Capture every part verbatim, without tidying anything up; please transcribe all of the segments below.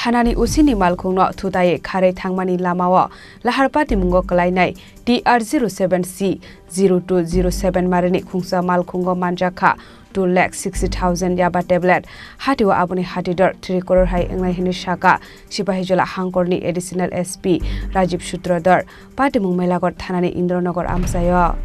Thanani O C ni malkhungno thutaiwi kharwi thangmani lamao Lahar patimungo kwlainai T R zero seven C zero two zero seven marini khungsa malkhungo manjakha two lakh sixty thousand yaba tablet. Hatio aboni hatidor three crore hai wngnai hwnwi sakha Sipahijola hangkorni additional S P Rajiv Sutradhar. Patimung Melaghor thanani Indranagar amchaio.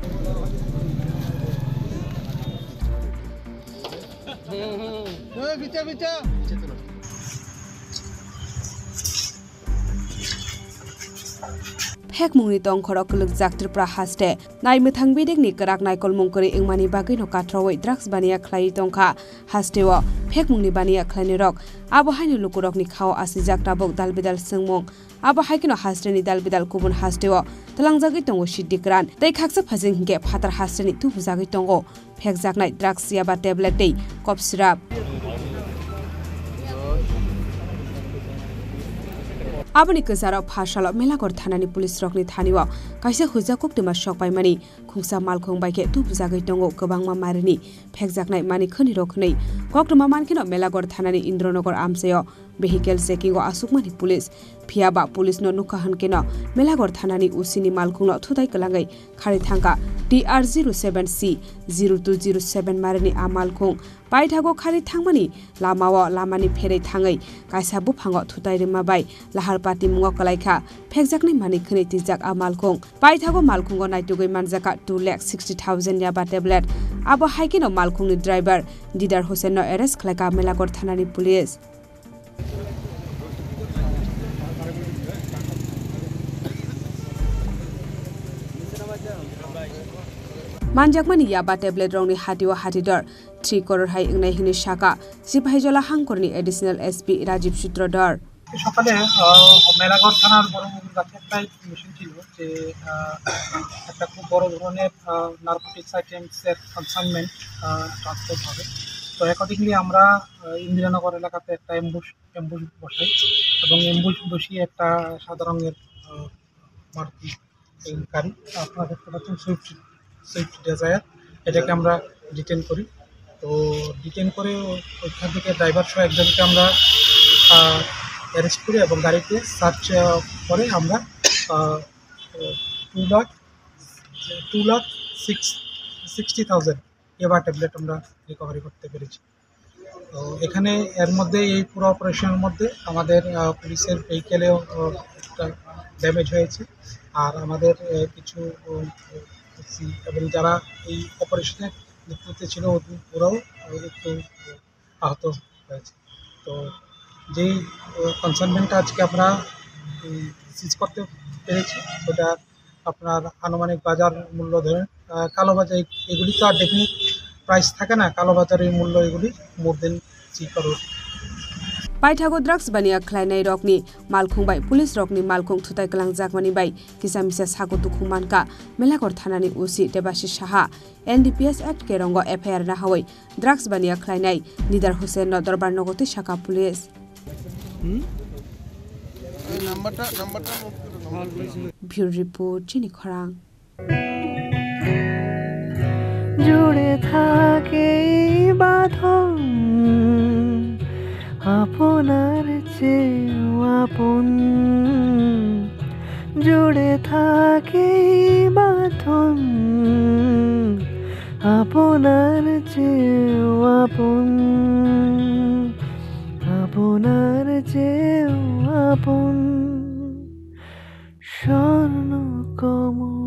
Phekmungni tongkhoro kwlwkjak Tripura haste. Naimwthang bidekni kwrak naikolmung kwrwi wngmani bagwino katrowi drugs baniya khlaiwi tongkha hasteo phekmungni baniya khlainairok. Abo haino lukurokni khao asijak tabuk dalbidal swngmung. Abo hai kheno hasteni dalbidal kubun hasteo tlangjagwi tongo Siddhi Karan tei khaksa phajing hinkhe phatar hasteni tubujagwi tongo phekjaknai drugs yaba tablet tei cough syrup. Aboni kwcharo pha salo Melaghor thanani police rokni thanio kaisa huijak koktwma sokpaimani khungsa malkhung bai khe tubujagwi tongo kwbangma marini phekjaknai mani khwnirok hwnwi koktwma mankheno Melaghor thanani Indranagar amchaio vehicle checking o asukmani police. Phiya ba police no nukha hwnkhe no Melaghor thanani O C ni malkhung no thutai kwlangwi khari thangkha T R zero seven C zero two zero seven marini a malkhung. Paithago khari thangmani lamao lamani pherwi thangwi kaisa buphango thutai rwma bai Lahar patimungo kwlaikha phekjaknai mani khwnwi twijak a malkhung. Paithago malkhungo naitugwi manjakha two lakh sixty thousand yaba tablet. Abo hai kheno malkhungni driver Didar Hussain no arrest khlaikha Melaghor thanani police. Manjakmani yaba tablet rokni hatio hatidor three crore hai wngnai hwnwi sakha Sipahijola hangkorni additional S P Rajiv Sutradhar. সকালে, আহ, মেলাঘর থানার বড় জাতীয় একটা ইনফরমেশন ছিল যে, আহ, একটা খুব বড় ধরনের, আহ, নারকোটিক্স আইটেমস এর কনসাইনমেন্ট, আহ, ট্রান্সপোর্ট হবে। তো অ্যাকর্ডিংলি আমরা, আহ, ইন্দিরানগর এলাকাতে একটা অ্যাম্বুশ, অ্যাম্বুশ বসাই এবং অ্যাম্বুশ বসিয়ে একটা সাদা রঙের, আহ, মারুতি এই গাড়ি আপনারা দেখতে পাচ্ছেন, সুইফট, সুইফট ডিজায়ার, এটাকে আমরা ডিটেন করি। তো ডিটেন করে ওইখান থেকে ড্রাইভার সহ একজনকে আমরা, আহ, অ্যারেস্ট করি এবং গাড়িতে সার্চ, আহ, করে আমরা, আহ, টু লাখ, টু লাখ সিক্স, সিক্সটি থাউজেন্ড এবার ট্যাবলেট আমরা রিকভারি করতে পেরেছি। তো এখানে এর মধ্যে এই পুরো অপারেশনের মধ্যে আমাদের, আহ, পুলিশের ভেহিকেলেও, আহ, একটা ড্যামেজ হয়েছে। আর আমাদের, আহ, কিছু, উম, ওসি এবং যারা এই অপারেশনের নেতৃত্বে ছিল, ওদের, ওরাও, আহ, একটু আহত হয়েছে। তো যেই, আহ, কনসাইনমেন্টটা আজকে আমরা, উম, সিজ করতে পেরেছি, ওটা আপনার আনুমানিক বাজার মূল্য ধরেন, আহ, কালোবাজার এ-, এগুলি তো আর ডেফিনিট প্রাইস থাকে না, কালোবাজারের মূল্য এগুলি মোর দেন থ্রি crore. Paithago drugs baniya khlainai rokni malkhung bai police rokni malkhung thutai kwlangjakmani bai kisa misa sago tukhung mankha Melaghor thanani O C Debashish Saha. N D P S Act kerongo F I R nahawi drugs baniya khlainai Didar Hussain no dorbar nogo twi sakha police. Bureau report, Chini Khorang. জুড়ে থাকে এই বাঁধন আপনার চেয়েও আপন। জুড়ে থাকে এই বাঁধন আপনার চেয়েও আপন, আপনার চেয়েও আপন। স্বর্ণ কমল।